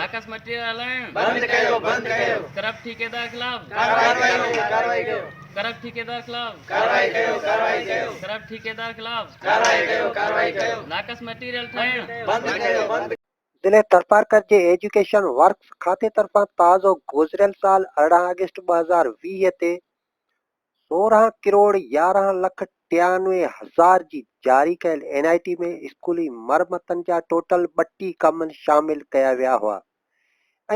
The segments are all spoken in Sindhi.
ناقص مٽيريل هلائڻ بند ڪيو بند ڪيو. ڪرپٽ ٺيڪيدار خلاف ڪارروائي ڪيو ڪارروائي ڪيو. ڪرپٽ ٺيڪيدار خلاف ڪارروائي ڪيو ڪارروائي ڪيو. ڪرپٽ ٺيڪيدار خلاف ڪارروائي ڪيو ڪارروائي ڪيو. ناقص مٽيريل ٺاهڻ بند ڪيو بند. ضلعي ٿرپارڪر جي ايجوڪيشن ورڪس کاتي طرفان تازو گذريل سال 18 آگسٽ 2020 تي 16 ڪروڙ 11 لک 93 هزار جي جاري ڪيل اين I ٽي ۾ اسڪولي مرمتن جا ٽوٽل 32 ڪم شامل ڪيا ويا هئا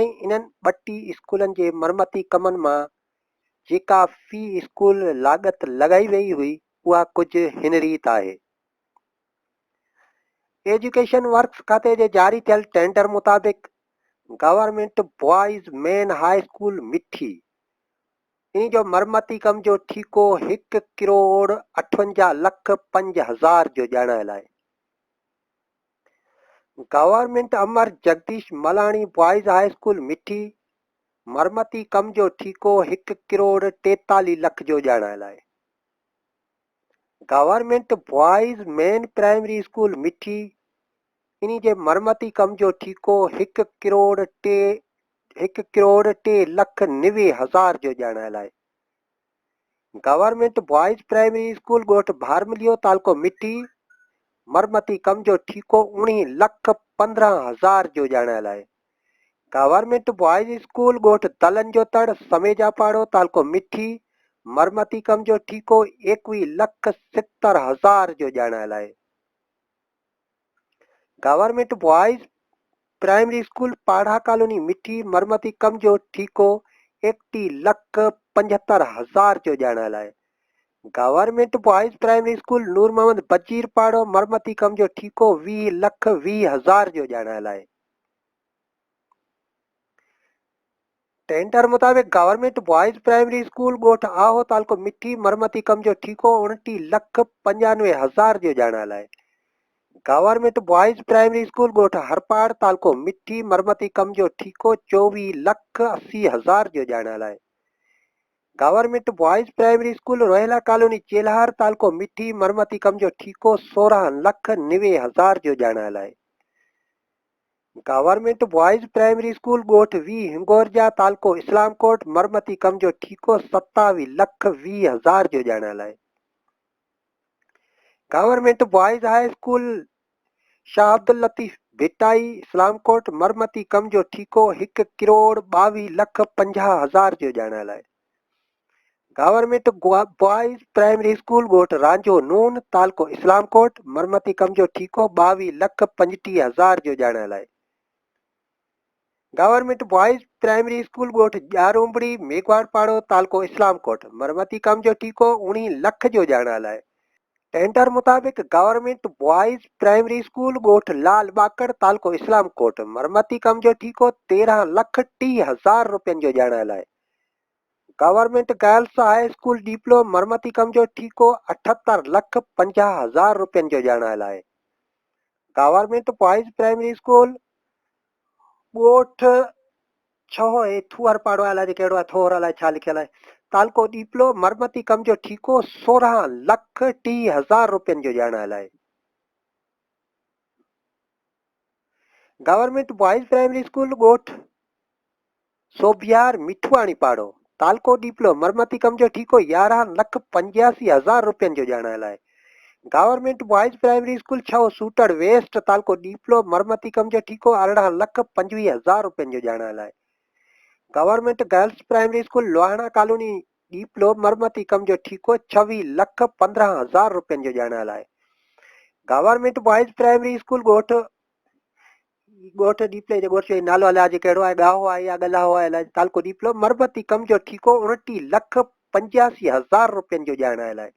۽ انهن 32 اسڪولن جي مرمتي ڪمن مان جيڪا في اسڪول لاڳت لڳائي وئي هئي اها ڪجهه هن ريت آهي. ايجوڪيشن ورڪس کاتي جي جاري ٿيل ٽينڊر مطابق government boys main high school Mithi ان جو مرمتي ڪم جو ٺيڪو هڪ ڪروڙ 58 لک 5 هزار جو ڄاڻايل آهي. Government Amar Jagdish Malani boys high school Mithi مرمتي ڪم جو ٺيڪو هڪ ڪروڙ 43 لک جو ڄاڻايل آهي. Government boys main primary school Mithi انهي جي مرمتي ڪم جو ٺيڪو هڪ ڪروڙ ٽي هڪ ڪروڙ 3 لک 90 هزار جو ڄاڻايل آهي. گورنمينٽ بوائز پرائمري اسڪول ڳوٺ ڀارمليو تعلقو مٺي مرمتي ڪم جو ٺيڪو 19 لک 15 هزار جو ڄاڻايل آهي. گورنمينٽ بوائز اسڪول ڳوٺ دلن جو تڙ، سميجا پاڙو، تعلقو مٺي، مرمتي ڪم جو ٺيڪو 21 لک 70 هزار جو ڄاڻايل آهي. گورنمينٽ بوائز پرائمري اسڪول پاڙها ڪالوني مٺي، مرمتي ڪم جو ٺيڪو 31 لک 75 هزار جو ڄاڻايل آهي. Government boys primary school Noor Muhammad Bajir پاڙو، مرمتي ڪم جو ٺيڪو 20 لک 20 هزار جو ڄاڻايل آهي. ٽينڊر مطابق گورنمينٽ بوائز پرائمري اسڪول ڳوٺ آهو تعلقو مٺي مرمتي ڪم جو ٺيڪو 29 لک 95 هزار جو ڄاڻايل آهي. گورنمينٽ بوائز پرائمري اسڪول ڳوٺ هرپاڙ تعلقو مٺي مرمتي ڪم جو ٺيڪو 24 لک 80 هزار جو ڄاڻايل آهي. Government boys primary school Rohilla colony Chelhar تعلقو مٺي مرمتي ڪم جو ٺيڪو 16 لک 90 هزار جو ڄاڻايل آهي. گورنمينٽ بوائز پرائمري اسڪول ڳوٺ 20 هنگورجا تعلقو اسلام ڪوٽ مرمتي ڪم جو ٺيڪو 27 لک 20 هزار جو ڄاڻايل آهي. Government boys high school Shah Abdul Latif Bhittai اسلام ڪوٽ مرمتي ڪم جو ٺيڪو 1 ڪروڙ 22 لک 50 هزار جو ڄاڻايل آهي. گورنمينٽ بوائز پرائمري اسڪول ڳوٺ رانجهو نون تعلقو اسلام ڪوٽ مرمتي ڪم جو ٺيڪو 22 لک 35 هزار جو ڄاڻايل آهي. گورنمينٽ بوائز پرائمري اسڪول ڳوٺ ڄارونبڙي ميگهواڙ پاڙو تعلقو اسلام ڪوٽ مرمتي ڪم جو ٺيڪو 19 لک جو ڄاڻايل آهي. ٽينڊر مطابق گورنمينٽ بوائز پرائمري اسڪول ڳوٺ لال ٻاڪڙ تعلقو اسلام ڪوٽ مرمتي ڪم جو ٺيڪو 13 لک 30 هزار روپين جو ڄاڻايل آهي. Government girls high school Diplo مرمتي ڪم جو ٺيڪو 78 لک 50 هزار روپين جو ڄاڻايل آهي. گورنمينٽ بوائز پرائمري اسڪول ڳوٺ ڇهو هي ٿوهر پاڙو آهي الائجي ڪهڙو آهي ٿوهر الائي ڇا لکيل آهي تعلقو ڏيپلو مرمتي ڪم جو ٺيڪو 16 لک 30 هزار روپين جو ڄاڻايل آهي. گورنمينٽ بوائز پرائمري اسڪول ڳوٺ سوڀيار مٺواڻي پاڙو تعلقو ڏيپلو مرمتي ڪم جو ٺيڪو 11 لک 85 هزار روپين جو ڄاڻايل آهي. Government boys primary school Chhaho Sotar west تعلقو ڏيپلو مرمتي ڪم جو ٺيڪو 18 لک 25 هزار روپين جو ڄاڻايل آهي. Government girls primary school Lohana colony Diplo مرمتي ڪم جو ٺيڪو 26 لک 15 هزار روپين جو ڄاڻايل آهي. گورنمينٽ بوائز پرائمري اسڪول ڳوٺ ڳوٺ ڏيپلي جي ڳوٺ جو نالو الائجي ڪهڙو آهي ڳاهو آهي يا ڳلاهو آهي الائجي تعلقو ڏيپلو مرمتي ڪم جو ٺيڪو 29 لک 85 هزار روپين جو ڄاڻايل آهي.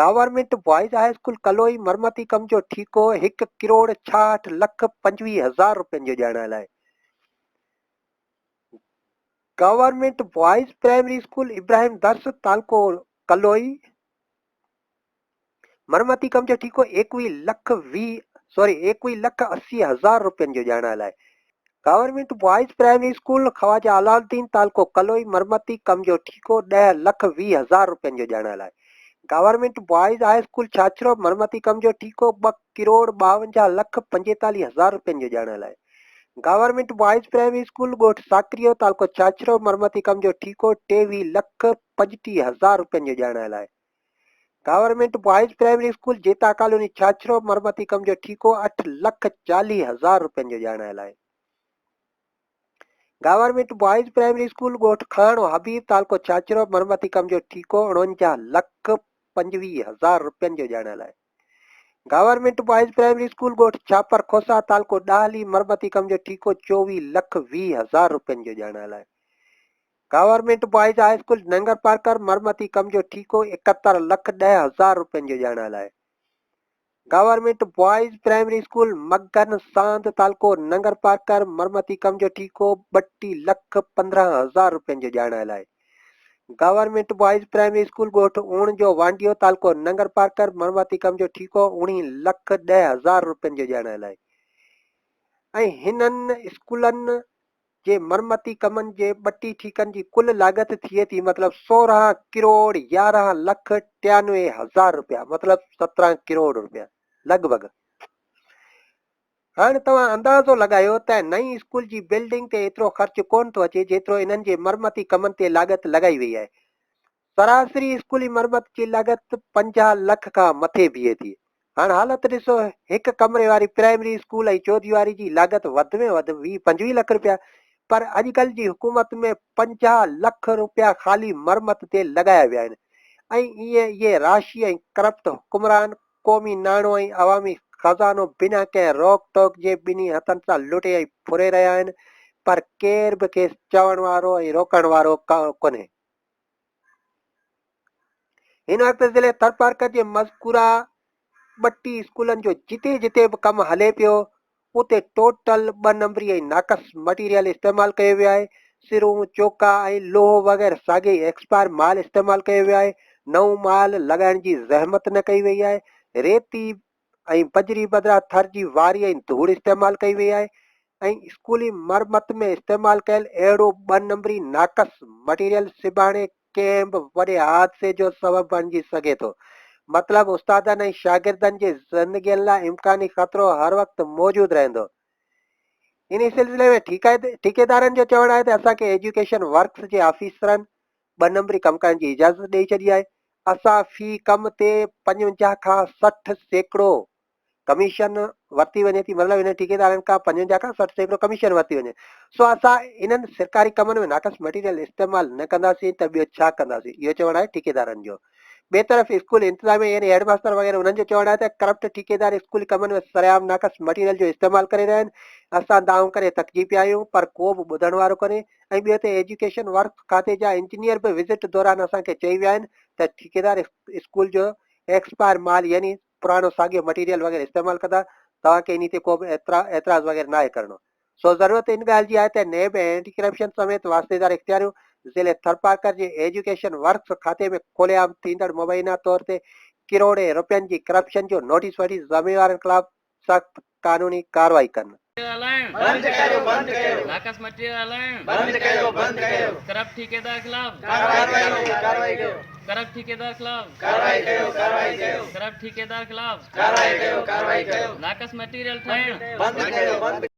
Government boys high school Kaloi مرمتي ڪم جو ٺيڪو 1 ڪروڙ 66 لک 25 هزار روپين جو ڄاڻايل آهي. Government boys primary school Ibrahim درس تعلقو ڪلوئي مرمتي ڪم جو ٺيڪو 21 لک 20 سوري 21 لک 80 هزار روپين جو ڄاڻايل آهي. Government boys primary school Khwaja Alauddin تعلقو ڪلوئي مرمتي ڪم جو ٺيڪو 10 لک 20 هزار روپين جو ڄاڻايل آهي. Government boys high school Chachro مرمتي ڪم جو ٺيڪو 2 ڪروڙ 52 لک 45 هزار روپين جو ڄاڻايل آهي. گورنمينٽ بوائز پرائمري اسڪول ڳوٺ ساڪريو تعلقو ڇاڇرو مرمتي ڪم جو ٺيڪو ٽيويهه لک پنجٽيهه هزار رپين جو ڄاڻايل آهي. Government boys primary school Jeta colony Chachro مرمتي ڪم جو ٺيڪو اٺ لک چاليهه هزار رپين جو ڄاڻايل آهي. گورنمينٽ بوائز پرائمري اسڪول ڳوٺ کاڻو حبيب تعلقو ڇاڇرو مرمتي ڪم جو ٺيڪو اڻونجاهه لک پنجويهه هزار رپين جو ڄاڻايل آهي. گورنمينٽ بوائز پرائمري اسڪول ڳوٺ ڇاپر کوسا تعلقو ڏاهلي مرمتي ڪم جو ٺيڪو چوويهه لک ويهه هزار رپين جو ڄاڻايل آهي. Government boys high school Nagar Parkar مرمتي ڪم جو ٺيڪو 71 لک 10 هزار روپين جو ڄاڻايل آهي. گورنمينٽ بوائز پرائمري اسڪول مگهن ساند تعلقو ننگرپارڪر مرمتي ڪم جو ٺيڪو 32 لک 15 هزار روپين جو ڄاڻايل آهي. گورنمينٽ بوائز پرائمري اسڪول ڳوٺ اوڻ جو وانڊيو تعلقو ننگرپارڪر مرمتي ڪم جو ٺيڪو 19 لک 10 هزار روپين جو ڄاڻايل آهي ۽ هنن اسڪولن جي مرمتي ڪمن جي ٻٽي ٺيڪن جي ڪل لاڳت ٿئي ٿي مطلب 16 ڪروڙ 11 لک 93 هزار روپيا مطلب 17 ڪروڙ روپيا لڳ ڀڳ. هاڻ توهان اندازو لڳايو ته نئين اسڪول جي بلڊنگ تي ايترو خرچ ڪونه ٿو اچي جيترو انهن جي مرمتي ڪمن تي لاڳت لڳائي وئي آهي. سراسري اسڪولي مرمت جي لاڳت 50 لک کان مٿي بيهي ٿي. هاڻ حالت ڏسو، هڪ ڪمري واري پرائمري اسڪول ۽ چوديواري جي لاڳت وڌ ۾ وڌ 20 25 لک رپيا، پر اڄڪلهه جي حڪومت ۾ 50 لک رپيا خالي مرمت تي لڳايا ويا آهن ۽ ائين اهي راشي ۽ ڪرپٽ حڪمران قومي ناڻو ۽ عوامي خزانو بنا ڪنهن روڪ ٽوڪ جي ٻنهي هٿن سان لٽي ۽ ڦري رهيا آهن، پر ڪير به کيس چوڻ وارو ۽ روڪڻ وارو ڪونهي. هن وقت ضلعي ٿرپارڪر جي مذڪوره ٻٽي اسڪولن جو جتي جتي به ڪم هلي پيو اتي ٽوٽل ٻه نمبري ۽ ناقص مٽيريل استعمال ڪيو ويو آهي، سرون، چوڪا ۽ لوهو وغيره ساڳئي ايڪسپائر مال استعمال ڪيو ويو آهي، نئون مال لڳائڻ جي زحمت نه ڪئي وئي آهي، ريتي ۽ بجري بدران ٿر جي واري ۽ ڌوڙ استعمال ڪئي وئي آهي ۽ اسڪولي مرمت ۾ استعمال ڪيل اهڙو ٻه نمبري ناقص مٽيريل سڀاڻي ڪنهن به وڏي حادثي جو سبب بڻجي سگهي ٿو. مطلب استادن ۽ شاگردن جي زندگين لاء امڪاني خطرو هر وقت موجود رهندو. انهي سلسلي ۾ ٺيڪيدارن جو چوڻ آهي ته اسان کي ايجوڪيشن ورڪس جي آفيسرن ٻه نمبري ڪم ڪرڻ جي اجازت ڏئي ڇڏي آهي، اسان في ڪم تي 55 کان 60% ڪميشن ورتي وڃي ٿي، مطلب انهن ٺيڪيدارن کان 55 کان 60% ڪميشن ورتي وڃي، سو اسان انهن سرڪاري ڪمن ۾ ناقص مٽيريل استعمال نه ڪنداسين ته ٻيو ڇا ڪنداسين، اهو چوڻ آهي ٺيڪيدارن جو. ٻئي طرف اسڪول انتظاميه يعني هيڊ ماستر وغيره انهن جو چوڻ آهي ته ڪرپٽ ٺيڪيدار اسڪولي ڪمن ۾ سرعام ناقص مٽيريل جو استعمال ڪري رهيا آهن، اسان دانهون ڪري ٿڪجي پيا آهيون پر ڪو به ٻڌڻ وارو ڪونهي ۽ ٻيو ته ايجوڪيشن ورڪس کاتي جا انجنيئر به وزٽ دوران اسان کي چئي ويا آهن ته ٺيڪيدار اسڪول جو ايڪسپائر مال يعني پراڻو ساڳيو مٽيريل وغيره استعمال ڪندا توهان کي انهي تي ڪو به اعتراض وغيره ناهي ڪرڻو. سو ضرورت ان ڳالهه جي آهي ته نيب ۽ اينٽي ڪرپشن سميت واسطيدار اختياريون ضلعي ٿرپارڪر جي ايجوڪيشن ورڪس کاتي ۾ کلي عام ٿيندڙ مبينا طور تي ڪروڙين رپين جي ڪرپشن جو نوٽيس وٺي ذميوارن خلاف سخت قانوني ڪارروائي ڪن. هلائڻ بند ڪيو بند ڪيو. ناقص مٽيريل هلائڻ بند ڪيو بند ڪيو. ڪرپٽ ٺيڪيدار خلاف ڪارروائي ڪيو ڪارروائي ڪيو. ڪرپٽ ٺيڪيدار خلاف ڪارروائي ڪيو ڪارروائي ڪيو. ڪرپٽ ٺيڪيدار خلاف ڪارروائي ڪيو ڪارروائي ڪيو. ناقص مٽيريل ٺاهڻ بند ڪيو بند.